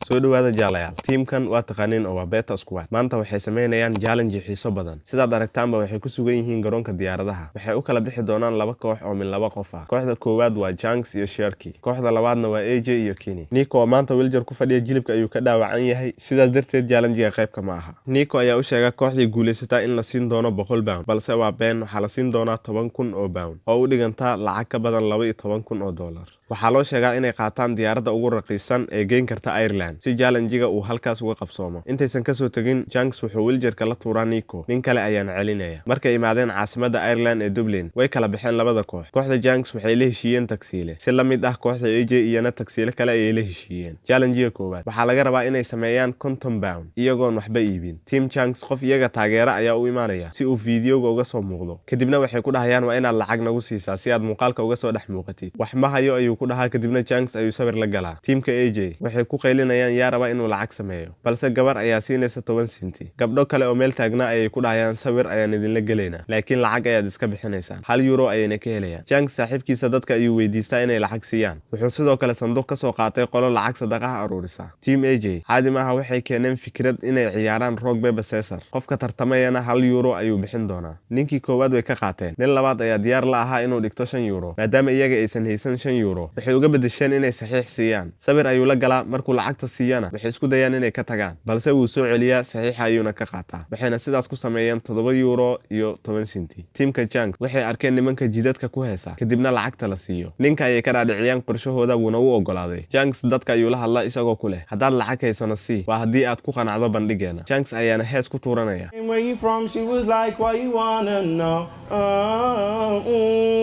Soo dhowaada, jaalayaal. Tiimkan waa taqaaniin oo waa Beta Squad. Maanta waxay samaynayaan challenge xiiso badan. Sidaad aragtaanba, waxay ku sugan yihiin garoonka diyaaradaha. Waxay u kala bixi doonaan laba koox oo min laba qof ah. Kooxda koowaad waa Janks iyo Sherky, kooxda labaadna waa AJ iyo Kenny. Nico oo maanta wheelchair ku fadhiya, jilibka ayuu ka dhaawacan yahay, sidaas darteed challenge-ga qaybka ma aha. Nico ayaa u sheega kooxdii guulaysataa in la siin doono 100 pound, balse waa been. Waxaa la siin doonaa 10,000 oo pound oo u dhiganta lacag ka badan $12,000. Waxaa loo sheegaa inay qaataan diyaaradda ugu raqiisan ee geyn karta Ireland si challenge-ga uu halkaas uga qabsoomo. Intaysan kasoo tegin, Janks wuxuu wheelchair-ka la tuuraa Nico, nin kale ayaana celinaya. Markay imaadeen caasimadda Ireland ee Dublin, way kala baxeen labada koox. Kooxda Janks waxay la heshiiyeen tagsiile si la mid ah. Kooxda AJ iyana tagsiile kale ayay la heshiiyeen. Challenge-ga koowaad waxaa laga rabaa inay sameeyaan 50 pound iyagoon waxba iibin. Team Janks qof iyaga taageera ayaa u imaanaya si uu fiidiyowga uga soo muuqdo. Kadibna waxay ku dhahayaan, "Waa inaad lacag nagu siisaa si aad muuqaalka uga soo dhex muuqatid." "Wax ma hayo," ayuu ku dhahaa. Kadibna Janks ayuu sawir la galaa. Tiimka AJ waxay ku qaylinayaan, "Yaa raba inuu lacag sameeyo?" Balse gabar ayaa siinaysa 10 sinti. Gabdho kale oo meel taagnaa ayay ku dhahayaan, "Sawir ayaan idinla gelaynaa, laakiin lacag ayaad iska bixinaysaan." 1 euro ayayna ka helayaan. Janks saaxiibkiisa dadka ayuu weydiistaa inay lacag siiyaan. Wuxuu sidoo kale sanduuq ka soo qaatay qolo lacag sadaqaha aruurisa. Team AJ caadi maaha. Waxay keeneen fikrad inay ciyaaraan rock, paper, scissors. Qofka tartamayana 1 euro ayuu bixin doonaa. Ninkii koowaad way ka qaateen. Nin labaad ayaa diyaar la ahaa inuu dhigto 5 euro. Maadaama iyaga aysan haysan 5 euro, waxay uga bedesheen inay saxiix siiyaan. Sawir ayuu la galaa. Markuu lacagta siiyana, waxay isku dayaan inay ka tagaan, balse wuu soo celiyaa, saxiixa ayuuna ka qaataa. Waxayna sidaas ku sameeyeen 7 euro iyo 10 sinti. Tiimka Jank waxay arkeen nimanka jidadka ku heesa, kadibna lacagta la siiyo. Ninka ayay ka dhaadhiciyaan qorshahooda, wuuna u ogolaaday. Janks dadka ayuu la hadlaa isagoo ku leh, "Haddaad lacag haysano sii, waa haddii aad ku qanacdo bandhigeena." Janks ayaana hees ku tuuranaya. Where you from? She was like, why you wanna know? Oh,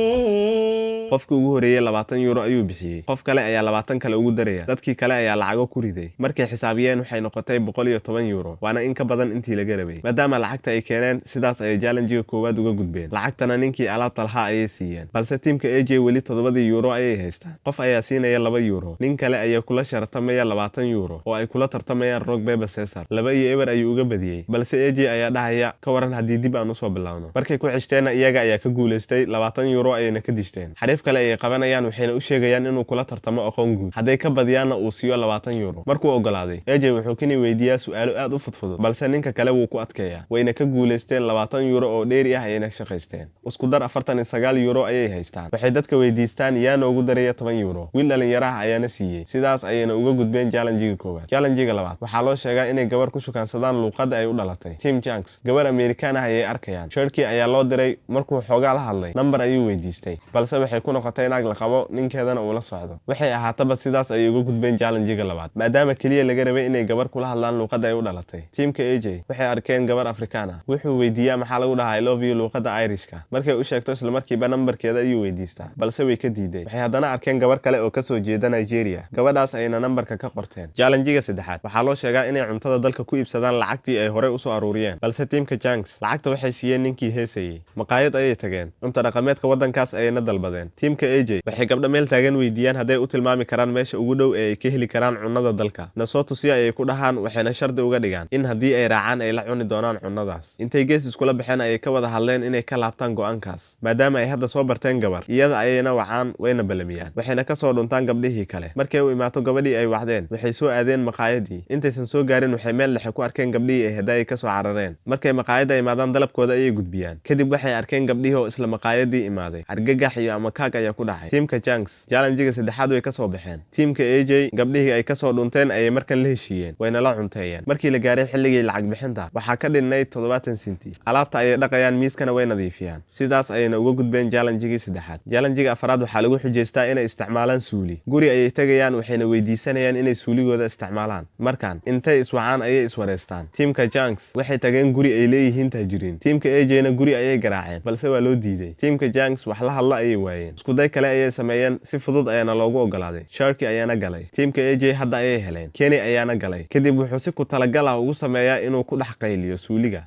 mm. Qofkii ugu horeeyey 20 euro ayuu bixiyey. Qof kale ayaa 20 kale ugu daraya. Dadkii kale ayaa lacago ku riday. Markay xisaabiyeen, waxay noqotay 110 euro, waana in ka badan intii laga rabay. Maadaama lacagta ay keeneen, sidaas ayay challenge-ga koowaad uga gudbeen. Lacagtana ninkii alaabta lahaa ayay siiyeen, balse tiimka AJ weli 7-dii euro ayay haystaan. Qof ayaa siinaya 2 euro. Nin kale ayaa kula shartamaya 20 euro oo ay kula tartamayaan rock, paper, scissors. 2-0 ayuu uga badiyey, balse AJ ayaa dhahaya, "Ka waran haddii dib aan usoo bilaawno?" Markay ku xishteenna, iyaga ayaa ka guulaystay, 20 euro ayayna ka dishteen. Xariif kale ayay qabanayaan, waxayna u sheegayaan inuu kula tartamo aqoon guud, hadday ka badiyaanna uu siiyo 20 euro. Markuu ogolaaday, AJ wuxuu Kini weydiiyaa su'aalo aad u fudfudud, balse ninka kale wuu ku adkeeyaa. Wayna ka guulaysteen, 20 euro oo dheeri ah ayayna shaqaysteen. Isku dar 49 euro ayay haystaan. Waxay dadka weydiistaan, "Yaa noogu daraya 10 euro?" Wiil dhalinyaro ah ayaana siiyey. Sidaas ayayna uga gudbeen challenge-ga koowaad. Challenge-ga labaad waxaa loo sheegaa inay gabar ku shukaansadaan luuqadda ay u dhalatay. Team Janks gabar Amerikaan ah ayay arkayaan. Sherky ayaa loo diray. Markuu xoogaa la hadlay, nambar ayuu weydiistay, balse waxay ku noqotay naag la qabo, ninkeedana uu la socdo. Waxay ahaataba, sidaas ayay uga gudbeen challenge-ga labaad, maadaama keliya laga rabay inay gabar kula hadlaan luuqadda ay u dhalatay. Tiimka AJ waxay arkeen gabar Afrikaan ah. Wuxuu weydiiyaa, "Maxaa lagu dhahaa I love you luuqadda Irishka?" Markay u sheegto, islamarkiiba nambarkeeda ayuu weydiistaa, balse way ka diiday. Waxay haddana arkeen gabar kale oo kasoo jeeda Nigeria. Gabadhaas ayna nambarka ka qorteen. Challenge-ga saddexaad waxaa loo sheegaa inay cuntada dalka ku iibsadaan lacagtii ay horey usoo aruuriyeen, balse tiimka Janks lacagta waxay siiyeen ninkii heesayey. Maqaayad ayay tageen, cunto dhaqameedka waddankaas ayayna dalbadeen. Tiimka AJ waxay gabdho meel taagan weydiiyaan hadday u tilmaami karaan meesha ugu dhow ee ay ka heli karaan cunnada dalka. "Na soo tusiya," ayay ku dhahaan. Waxayna shardi uga dhigaan in haddii ay raacaan ay la cuni doonaan cunnadaas. Intay gees iskula baxeen ayay ka wada hadleen inay ka laabtaan go'aankaas, maadaama ay hadda soo barteen gabar. Iyada ayayna wacaan, wayna balamiyaan, waxayna kasoo dhuntaan gabdhihii kale. Markay u imaato gabadhii ay wacdeen, waxay soo aadeen maqaayadii. Intaysan soo gaarin, waxay meel dhexe ku arkeen gabdhihii ay haddaayay kasoo carareen. Markay maqaayadda imaadaan, dalabkooda ayay gudbiyaan. Kadib waxay arkeen gabdhihii oo isla maqaayadii imaaday. Argagax iyo amakaag ayaa ku dhacay tiimka Janks. Challenge-ga saddexaad way kasoo baxeen. Tiimka AJ gabdhihii ay kasoo dhunteen ayay markan la heshiiyeen, wayna la cunteeyeen. Markii la gaaray xilligii lacag bixinta, waxaa ka dhinnayd 70 sinti. Alaabta ayay dhaqayaan, miiskana way nadiifiyaan. Sidaas ayayna uga gudbeen challenge-gii saddexaad. Challenge-ga afraad waxaa lagu xujaystaa inay isticmaalaan suuli. Guri ayay tegayaan, waxayna weydiisanayaan inay suuligooda isticmaalaan. Markan intay iswacaan ayay iswareystaan. Tiimka Janks waxay tageen guri ay leeyihiin taajiriin. Tiimka AJ-na guri ayay garaaceen, balse waa loo diiday. Tiimka Janks wax la hadla ayay waayeen. Iskuday kale ayay sameeyeen, si fudud ayaana loogu ogolaaday. Sharki ayaana galay. Tiimka AJ hadda ayay heleen. Kenny ayaana galay. Kadib wuxuu si ku talagal ah ugu sameeyaa inuu ku dhex qayliyo suuliga.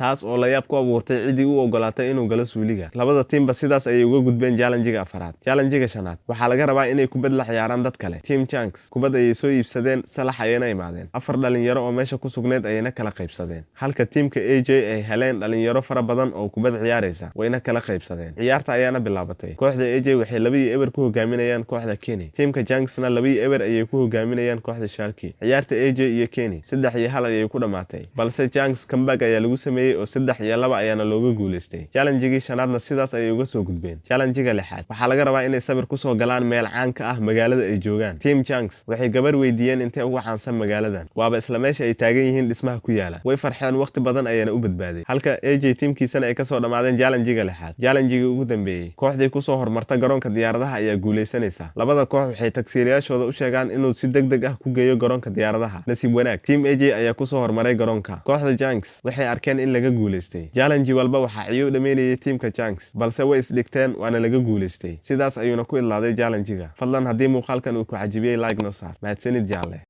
Taas oo layaab ku abuurtay ciddii u ogolaatay inuu galo suuliga. Labada tiimba sidaas ayay uga gudbeen challenge-ga afaraad. Challenge-ga shanaad waxaa laga rabaa inay kubad la ciyaaraan dad kale. Team Junks kubad ayay soo iibsadeen, salax ayayna imaadeen. Afar dhalinyaro oo meesha ku sugneyd ayayna kala qaybsadeen, halka tiimka AJ ay heleen dhalinyaro fara badan oo kubad ciyaaraysa, wayna kala qaybsadeen. Ciyaarta ayaana bilaabatay. Kooxda AJ waxay 2-0 ku hogaaminayaan kooxda Kenny. Tiimka Junksna 2-0 ayay ku hogaaminayaan kooxda Sharky. Ciyaarta AJ iyo Kenny 3-1 ayay ku dhammaatay, balse Junks comeback ayaa lagu sameeyey oo 3-2 ayaana looga guuleystay. Challenge-gii shanaadna sidaas ayay uga soo gudbeen. Challenge-ga lixaad waxaa laga rabaa inay sawir kusoo galaan meel caan ka ah magaalada ay joogaan. Team Junks waxay gabar weydiiyeen intee ugu caansan magaaladan. Waaba isla meesha ay taagan yihiin dhismaha ku yaala. Way farxeen, waqti badan ayaana u badbaaday, halka AJ tiimkiisana ay kasoo dhammaadeen challenge-ga lixaad. Challenge-gii ugu dambeeyey, kooxdii kusoo hormarta garoonka diyaaradaha ayaa guuleysanaysa. Labada koox waxay tagsiilayaashooda u sheegaan inuu si deg deg ah ku geeyo garoonka diyaaradaha. Nasiib wanaag, team AJ ayaa kusoo hormaray garoonka. Kooxda Junks waxay arkeen in laga guuleystay. Challenge walba waxaa ciyo dhameynayay tiimka Junks, balse way isdhigteen, waana laga guuleystay. Sidaas ayuuna ku idlaaday challenge-ga. Fadlan, haddii muuqaalkan uu ku cajibiyey, like noo saar. Mahadsanid, jaalle.